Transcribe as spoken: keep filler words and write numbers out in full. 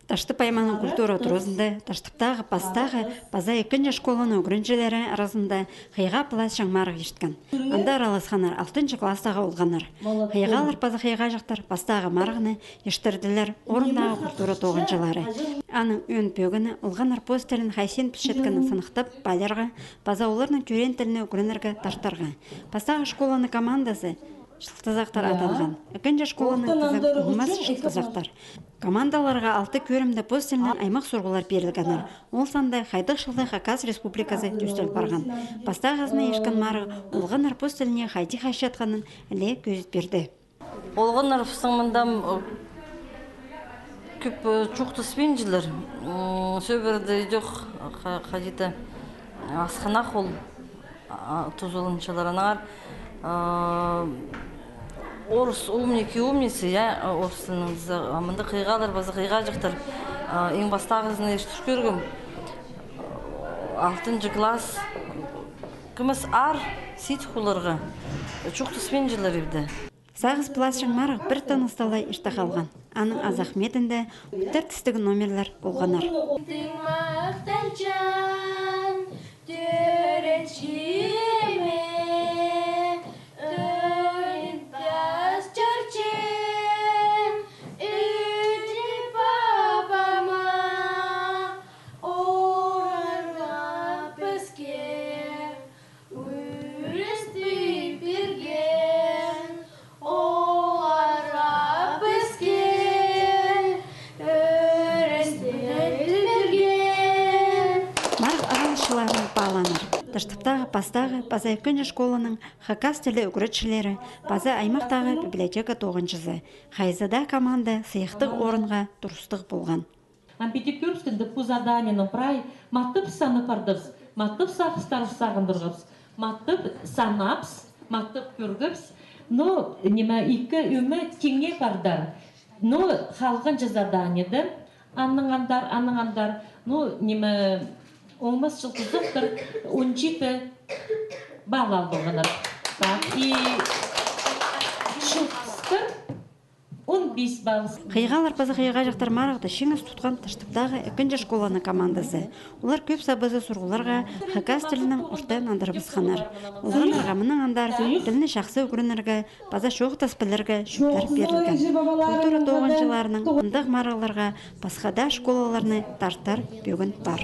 Таштып аймағының культура туразында Таштыптағы пастағы паза ікінҷі школаның ӱгренҷілері аразында хыйға пыласчаң марығ ирткен. Анда араласханнар алтынҷы класстағы олғаннар. Хыйғалар паза хыйғаҷахтар пастағы марығны иртірділер орындағы культура тоғынҷылары. Аның ӧӧн пӧгіні олғаннар пос тілін хайзы пілчеткенін сыныхтап паалирға паза оларның тӧреен тіліне ӱгренерге тартарға. Пастағы школаның командазы «Чылтызахтар» аталған. Ікінҷі школаның тізең «Оңмас чылтызахтар». Командаларға алты кӧрімде пос тілінең аймах сурығлар пирілгеннер. Ол санда хайдағ чылда Хакас Республиказы тӧстел парған. Пастағызына ирткен марығ олғаннар пос тіліне хайди хайчатханын іле кӧзіт пирді. Олғаннар пістің мында, м, кӧп, э, чоохтаспинчалар. М, сӧбіреде идӧк ха-, хайди-да асхынах ол, а, тузаланчалар. Аннаңар, а, орыс умники, умницы, я, а, орыс тілінең, а мында хыйғалар паза хыйғаҷахтар, а, иң пастағызына иртір кӧргем. Алтынҷы класс. Кӧмес аар сидік оларға. Чоохтаспинчалар ибде. Сағыс пыласчаң марығ пір тыныстығ ла ирте халған. Аның азахметінде пір тістіг номерлер полғаннар. Тың махтанҷаң тӧреен чиріме, ӧӧн тас чӧрчем, іди пабама, олар піске ӱрес пирген, олар піске ӱрес пирген. Марығ араласчыларынаң пааланар Таштыптағы пастағы паза ікінҷі школаның хакас тілі ӱгретчілері паза аймахтағы библиотека тоғынҷызы. Хайзы даа команда сыйыхтығ орынға турыстығ полған. Ам пети кӧрібіскенде пу заданиені прай матап санап пардыбыс, матап сағыстарыбыс сағындырғабыс, матап санапс, матап кӧргебіс. Ну, ниме, ікі ӧме тиңе пардар. Ну, халғанҷы заданиеде аннаң андар, аннаң андар. Ну, ниме, оңмас чылтызахтар он читі балл ал полғаннар. Так, и чылтыстар он пис балл. Хыйғалар паза хыйғаҷахтар марығда чиңіс тутхан Таштыптағы ікінҷі школаның командазы. Олар кӧп сабазы сурығларға хакас тілінең орта нандырыбысханнар. Олғаннарға мының андар тілні чахсы ӱгренерге паза чоохтас пілерге чӧптер пирілген. Культура тоғынҷыларының андағ марығларға пасха даа школаларны тартар пӧгін пар.